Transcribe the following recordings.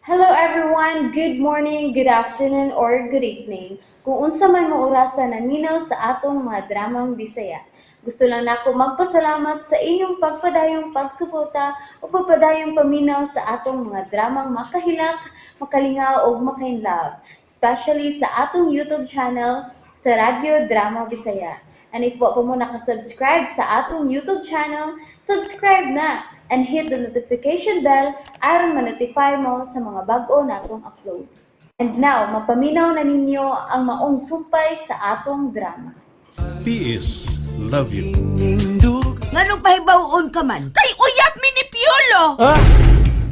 Hello everyone! Good morning, good afternoon, or good evening. Kung unsa man mo orasa naminaw sa atong mga dramang Bisaya. Gusto lang nako magpasalamat sa inyong pagpadayong pagsuporta o pagpadayong paminaw sa atong mga dramang makahilak, makalingaw ug makainlove, especially sa atong YouTube channel sa Radyo Drama Bisaya. And if wa pa mo nakasubscribe sa atong YouTube channel, subscribe na and hit the notification bell aron ma-notify mo sa mga bag-o natong uploads. And now, mapaminaw na ninyo ang maong sumpay sa atong drama. PS Love you. Nganong pahibaw-on ka man? Kay uyab mi ni Piolo. Ha?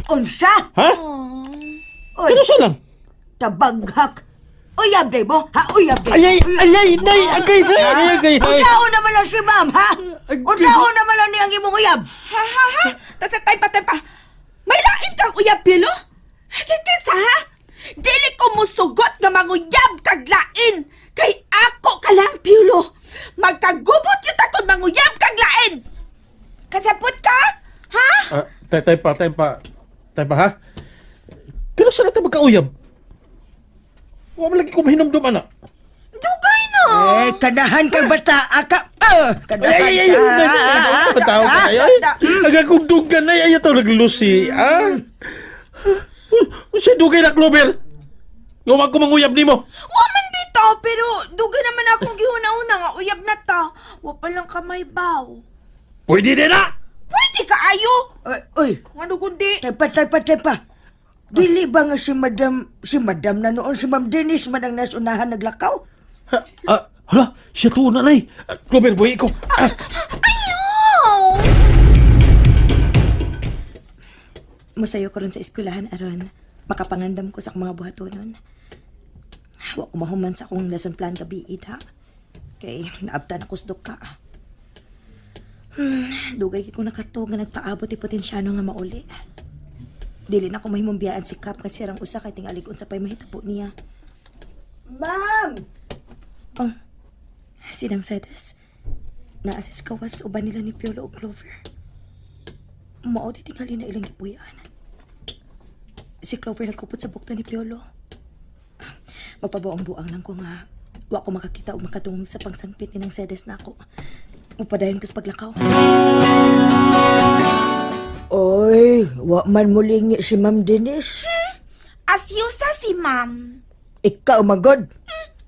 Unsa? Ha? Oy, Kano siya lang? Tabaghak. Uyab day mo? Ha, uyab day. Ayay, ayay, nay, agay, nay, agay, agay, nay. Unsaon naman lang si ma'am, ha? Unsaon naman lang niyang imong uyab? Ha ha ha. Tatatay pa, tay pa. May lain kang uyab, Piolo? Kinsa ha? Dili ko musugot nga manguyab kag lain. Kay ako ka lang, Piolo. Magkagubot yun akong manguyab kag lain. Kasapot ka? Ha? Ah, tay, tay pa, tay pa. Tay pa, ha? Kano siya natin magkauyab? Wa man lagi ko mahinumdum, anak. Dugay na. Eh, kanahan kang bata, aka. Ah, kanahan Ay, ay, ay, ay, ay, ay, ay, ay, tao ka, ay, ay. Nagakugdugan na, ay, ay, ito, naglusi, ah. Siya dugay na, Clover. Nga ko manguyab nimo. Wa man bitaw, pero dugay naman akong gihuna-una nga uyab na ta. Wa pa lang kamay baw. Pwede din na! Pwede ka ayo. Oy, oy, Ano kundi? tay pa, tay pa, tay pa. Dili ba nga si madam na noon, si Ma'am Denise man ang nasunahan naglakaw? Ha, ah, hala, siya tuon na, nay. Ah, Clover, buhi ko. Ah, Ayaw! Musayo ko ron sa eskwelahan aron makapangandam ko sa akong mga buhatonon. Wa ko mahuman sa akong lesson plan gabi ha. Kay naabtan ako sa duka. Dugay kay ko nakatog nga nagpaabot ti potensyano nga mauli. Dili na ko mahimong biyaan si Kap kasi sirang usa kay tingalig unsa pay mahitabo niya. Ma'am! Oh, sinang Sedes. Naasis kawas uban nila ni Piolo o Clover. Mao di tingali na ilang gipuy-an. Si Clover nagkupot sa bukto ni Piolo. Magpabuang-buang lang ko nga wa ko makakita og makadungog sa pangsangpit ni ng Sedes nako. Mupadayon ko sa paglakaw. Oy, wa man mulingi si Ma'am Denise. Asyusa si ma'am. Ikaw magod.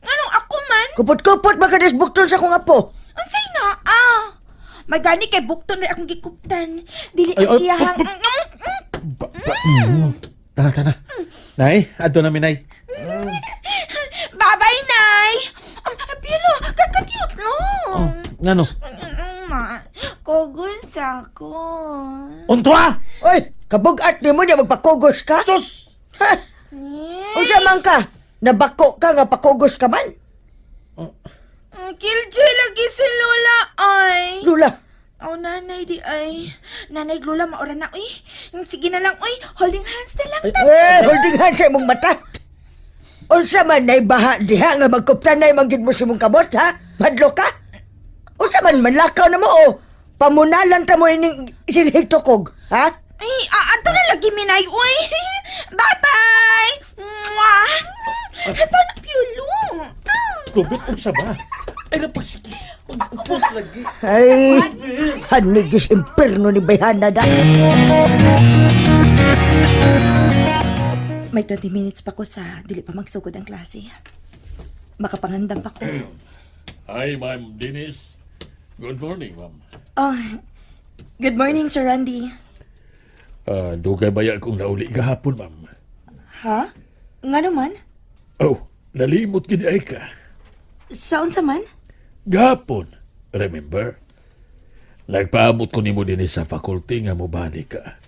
Anong ako man? Kupot-kupot makadis bukton sa akong apo. Unsay na ah? Magani kay bukton rin akong gikuptan. Dili Ay, ang ay, iyahang. Ba, ba, Tana, tana. Nay, adto na mi, nay. Bye-bye, Nay. Piolo, kakakute no. Oh, ngano? Ma, kogon sa ako. Untwa! Oy, kabugat ni mo niya magpakugos ka? Sus! Ha? Eh, Unsa man ka? Nabako ka nga pakugos ka man? Killjoy lagi si Lola ay. Lula, Oh, nanay di ay. Nanay Lola, maura na uy. Sige na lang uy. Holding hands na lang. eh, holding hands sa imong mata. Unsa man nay baha diha nga magkuptanay man gid mo sa imong kamot, ha? Madlo ka? Unsa man manlakaw na mo o pamunalan ta mo ining silhig tukog, ha? Ay, ato na lagi minay uy. Bye-bye. Mwah. Ito na, Piolo. Ah. Clover, unsa ba? Ay, napagsige. Pagkupot lagi. Ay, hanigis imperno ni Bayhana da. May 20 minutes pa ko sa dili pa magsugod ang klase. Makapangandam pa ko. Hi, Ma'am Denise. Good morning, ma'am. Oh, good morning, Sir Randy. Ah, dugay baya kong nauli gahapon, ma'am. Ha? Nga naman? Oh, nalimot gid ay ka. Sa unsa man? Gahapon, remember? Nagpaabot ko nimo dinhi sa faculty nga mobalik ka.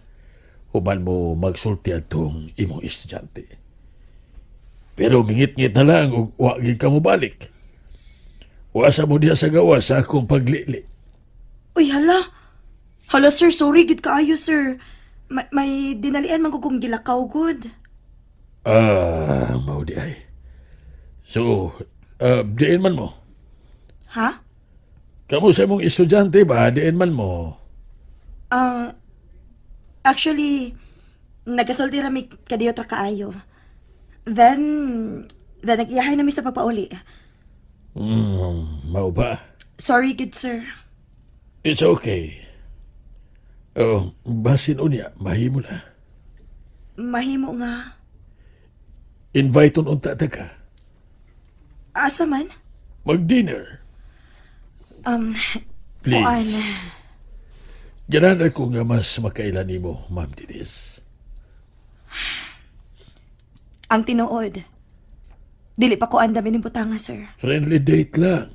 Human mo magsulti atong imong estudyante. Pero mingit-ngit na lang ug wa gid ka mobalik. Wa sa mo diha sa gawa sa akong paglili. Uy, hala. Hala, sir. Sorry, good kaayo, sir. May dinalian man ko kong gilakaw, good. Ah, mao di ay. So, diin man mo. Ha? Kamo sa imong estudyante ba, diin man mo. Ah, actually, Nagasulti ra mi kadiyo tra kaayo. Then nag-iyahay na mi sa pagpauli. Mao ba? Sorry, good sir. It's okay. Oh, basin unya, mahimo na. Mahimo nga. Invite on unta ta ka. Asa man? Mag-dinner. Kuan. Please. Ganahan ako nga mas makailan nimo, Ma'am Denise. Ang tinuod. Dili pa ko andam ining butanga, sir. Friendly date lang.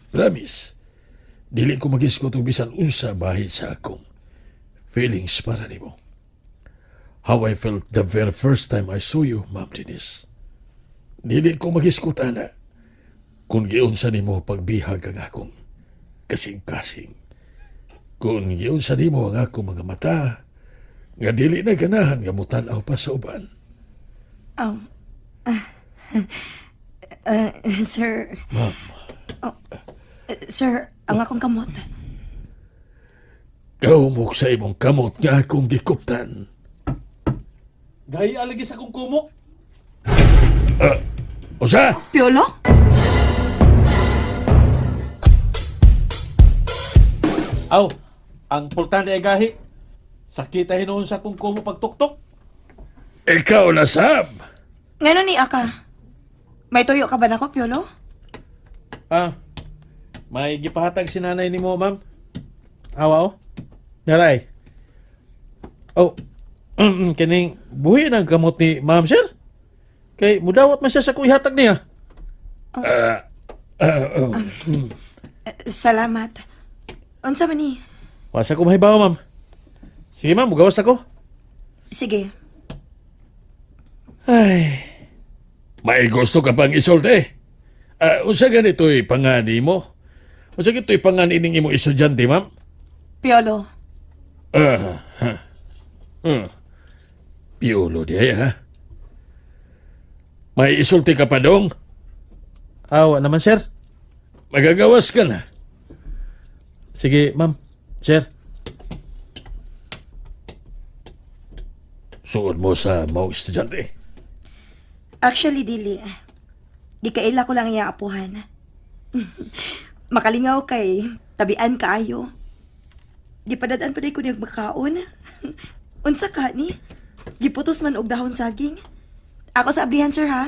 Promise. Dili ko magisgot og bisan unsa bahi sa akong feelings para nimo. How I felt the very first time I saw you, Ma'am Denise. Dili ko magisgot ana kung giunsa nimo pagbihag ang akong kasing-kasing. Kung giunsa nimo ang akong mga mata, nga dili na ganahan nga mutan-aw pa sa uban. Sir, Ma'am, sir, ang akong kamot. kahumok sa imong kamot nga akong gikuptan. Gaya lagi sa akong kumok. Usa! Piolo? Aw, ang pultan ay gahi. Sakita hinuon sa akong kumo pagtuktok. Ikaw na, Sam! Ngano ni Aka? May tuyo ka ba nako, Piolo? Ah, may gipahatag si nanay nimo, ma'am. Awa oh. Naray. Oh, kining buhi ng gamot ni ma'am sir. Kay mudawat man siya sa kuihatag niya. Ah, oh. Salamat. Unsa man ni? Wasa ko mahibaw, ma'am. Sige, ma'am, mugawas ako. Sige. Ay, May gusto ka pang isulti. Ah, unsa ganito'y pangani mo? Unsa ganito'y pangani ning imong estudyante, ma'am? Piolo, Ah, ha. Hmm. Piolo di ay, ha? May isulti ka pa dong? awa naman, sir. Magagawas ka na. Sige, ma'am. Sir. Suod mo sa maong estudyante. Actually, dili. Gikaila ko lang iya apuhan. Makalingaw kay tabian kaayo. Gipadad-an pa day ko niyag makaon. Unsa ka ni? Giputos man og dahon saging. Ako sa ablihan, sir, ha?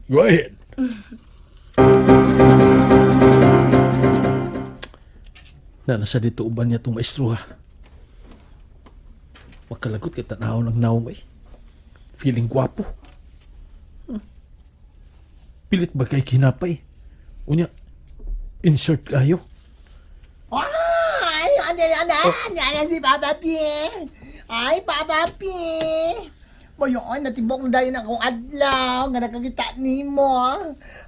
Go ahead. Na nasa dito uban niya itong maestro ha. Makalagot kay tanaw ng naong eh. Feeling gwapo. Pilit ba kay kinapay? Unya, insert kayo. Ay, ano, ano, ano, ano, si Papa P. Ay, Papa P. Boyon, natibok na dahil akong adlaw nga nakakita nimo.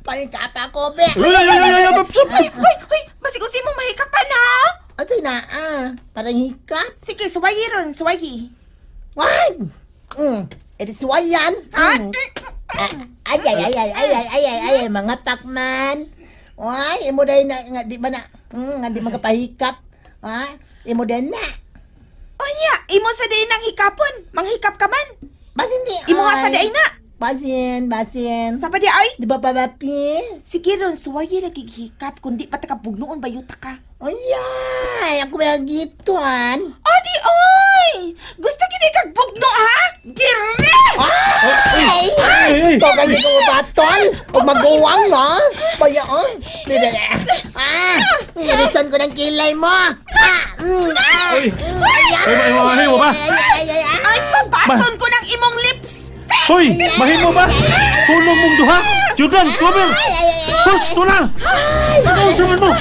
Pahikap ako, be. Ay, ay, ay, ay, ay, ay, Hoy, hoy, hoy! Basig usi mo mahikapan ha! Ano na, ah? Parang hikap. Sige, suwayi ron, suwayi. Why? Edi suwayan. Ha? Ah, ay, ay, ay, ay, ay, ay, ay, ay, ay, mga pakman. Why, imo dahil na, nga, di ba na, nga di magkapahikap. Ha? Imo dahil na. Onya, imo sa day nang hikapon. Manghikap ka man. Basin di, Imo nga sa ay. day na. Basin, basin. Sa pa di ay? Di ba, Papa P? Sige ron, suwayi lagi hikap. Kundi pa ta ka bugnoon bayuta ka. Ay, ako ba gituan? O di oy! Gusto gini kag bugno ha? Dire! Ay! ay, ay. Ikaw ka ko batol! O maguwang, no? Baya, oh! Ah! Nirisan ko ng kilay mo! Ah! Ah! Ay. Ay, Ay, ay, mahimo ba? Ay, ay, ay, ay, Ay, pabason ko ng imong lips! Hoy, mahimo ba? Tulong mong duha! Jordan, Clover! Husto na! Ano sa man mo?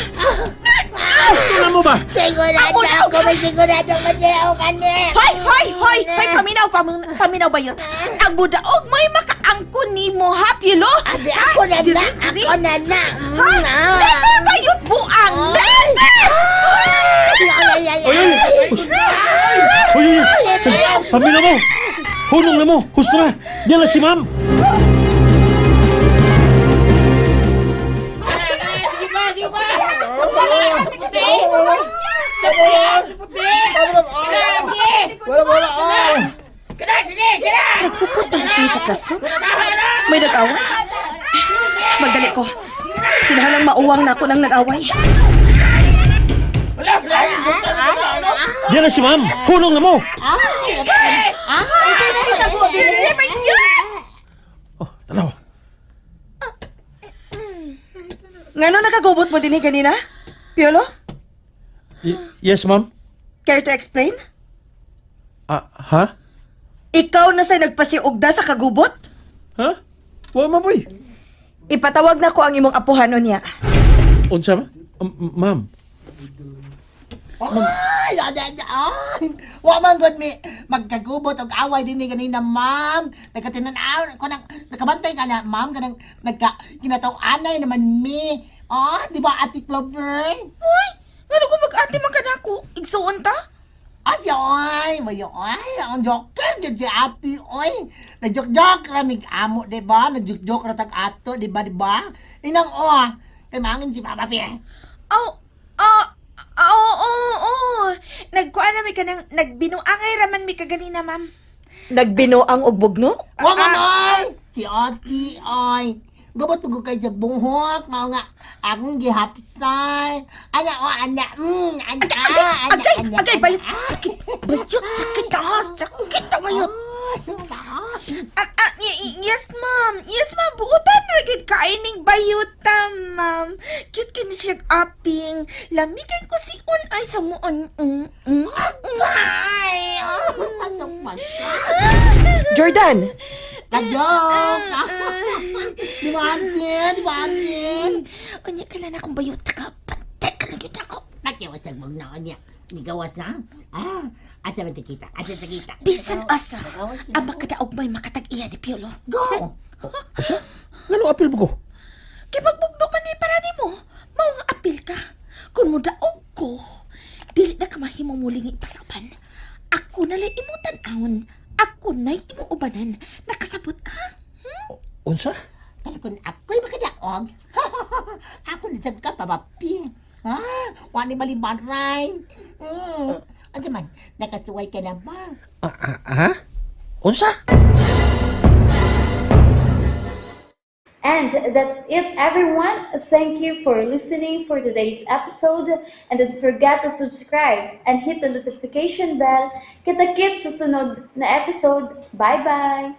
Husto na mo ba? Sigurado ako, may sigurado masayaw ka na! Hoy, hoy, hoy! Hoy, paminaw, paminaw ba yun? Ang budaog may makaangkon nimo ha, Pilo? Ate, ako na na! Ako na na! Ha? Ah. Bebe, bayot buang! Bebe! Ay, ay, ay, Ay, ay! ay! Hoy, hoy, hoy! Paminaw mo! Hunong na mo! Husto na! Diyan na si ma'am! Sige pa, sige pa! Puti! Wala, wala, ah. Nagpupot ng sasungit sa classroom? May nag-away? Magdali ko. Kinahalang mauwang na ako ng nag-away. Yan na si ma'am. Hulong na mo. Oh, tanaw. Ngano nakagubot mo din ganina? Piolo? Yes, ma'am. Care to explain? Ah, ha? Ikaw na sa nagpasiugda sa kagubot? Ha? Wa man boy. Ipatawag na ko ang imong apuhan niya. Unsa ma? Ma'am. Ay, ay, ay, ay. Wa man gud mi magkagubot og away dinhi kanina, ma'am. Nagkatinan-aw ko nang nakabantay ka na, ma'am, kanang nagka kinataw-anay naman mi. Ah, di ba, Ate Clover? Uy, ngano ko mag-ate man ka nako? Igsuon ta? Ay, siya, oy, mayo, oy, ang joker, gyud si ate, oy. Nag-joke-joke ra mig amo, di ba? Nag-joke-joke ra tag ato, di ba, di ba? Inang, oh, kay mangin si Papa Pi. Oh, oh, oo, oo, oo. Nagkuan na mi kanang nagbinuangay raman mi kaganina, ma'am. Nagbinuang og bugno? Wa man, oy! Si ate, oy. Gabot ko kay sa buhok, mao nga, akong gihapsay. Ana, oh, ana, ana, Agay, ana, agay, ana, agay, ana. bayot. Sakit, bayot, sakit ah, sakit ah, bayot. Ah, ah, yes, ma'am. Yes, ma'am. Buotan na gyud kaining bayota, ma'am. Cute kini siya aping. Lamigan ko si un ay sa muon. Ay, oh, pasok, pasok. Jordan! Nag-joke. Di ba, ate? Di ba, ate? Unya ka lang akong bayota ka. Pantay ka lang yun ako. Nakiwas na na niya. Nigawas na? Ah, asa man kita? Asa sa kita? Bisan asa, ang makadaog may makatag-iya ni Piolo. Go! Unsa? Ngano apil mo ko? Kay magbugno man may para nimo, mao nga apil ka. Kung mo daog ko, dili na ka mahimo muling ipasapan. Ako na lang imo tan-awon. Ako na'y imo ubanan. Nakasabot ka? Unsa? Pero kung ako'y makadaog, ako na ka, papapi. Ha? Wani balibaray. Ano man, nakasuway ka na ba? Ah, ah, ha? Unsa? And that's it, everyone. Thank you for listening for today's episode. And don't forget to subscribe and hit the notification bell. Kita-kits sa sunod na episode. Bye-bye!